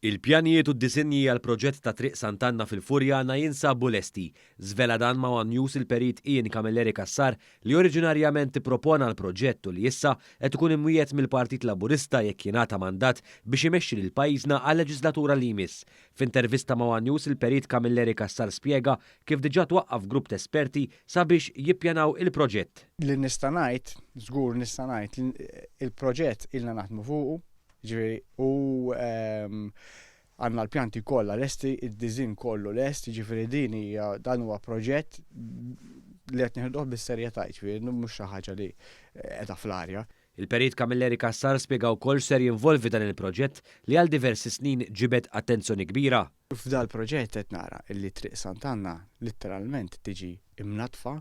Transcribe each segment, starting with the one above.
Il-pjanijiet u d-disinji għall-proġett ta' Triq Sant'Anna fil-Furjana jinsabu lesti. Żvela dan ma' one News il-Perit Ian Camilleri Cassar li oriġinarjament ippropona l-proġett u li issa qed ikun imwiegħed mill-Partit Laburista jekk jingħata mandat biex imexxi lil pajjiżna għal-leġislatura li jmiss. F'intervista ma' one News il-Perit Camilleri Cassar spjega kif diġà twaqqaf grupp t'esperti sabiex jippjanaw il-proġett. Li nista' ngħid, żgur nista' ngħid li l-proġett ilna naħdmu fuqu, Jiġifieri u għandna l-pjanti kollha lesti, id-diżinn kollu lest, jiġifieri din hija dan huwa proġett li qed nieħduh bis-serjetà, jiġifieri mhux xi ħaġa li qiegħda fl-arja. Il-Perit Camilleri Cassar spjega wkoll x'ser jinvolvi dan il-proġett li għal diversi snin ġibed attenzjoni kbira. F'dal-proġett qed nara li Triq Sant'Anna litteralment tiġi imnaddfa,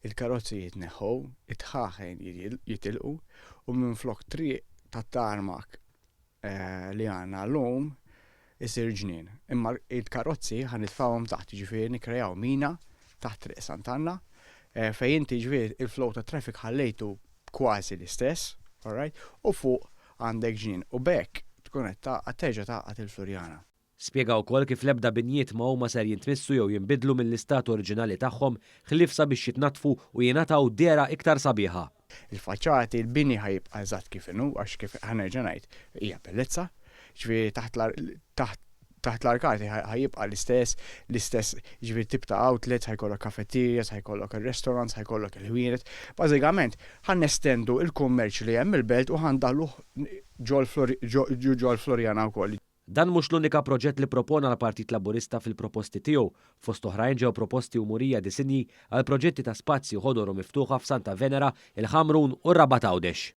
il-karozzi jitneħħew, id-dħaħen jitilqu u minflok triq tat-tarmac li għandna llum isir ġnien. Imma l-karozzi ħa nitfgħuhom taħt, jiġifieri nikkreaw mina taħt Triq Sant'Anna fejn inti jiġifieri il-flow tat-traffic ħallejtu kważi l-istess, alright, u fuq għandek ġnien u b'hekk tkun qed tgħaqqad terġa' tgħaqqad il-Flurjana. Spjega wkoll kif l-ebda binjiet ma huma ser jintmissu jew jinbidlu mill-istat oriġinali tagħhom ħlief sabiex jitnaddfu u jingħataw dehra iktar sabiħa. Il-faċċati, il-bini ħa jibqa' eżatt kif inhu għax kif ħa nerġa' ngħid hija bellezza. Jiġifieri taħt taħt taħt l-arkati ħa jibqa' l-istess, l-istess jiġifieri tip ta' outlets, ħa jkollok cafeterias, ħa jkollok ir-restaurants, ħa jkollok il-ħwienet. Bażikament ħa nestendu l-kummerċ li hemm il-Belt u ħa ndaħħluh ġol-Floriana wkoll. Dan mhux l-unika proġett li propona l-Partit Laburista fil-proposti tiegħu. Fost oħrajn ġew proposti u murija disinji għal proġetti ta' spazji ħodor u miftuħa f'Santa Venera, il-Ħamrun u r-Rabat Għawdex.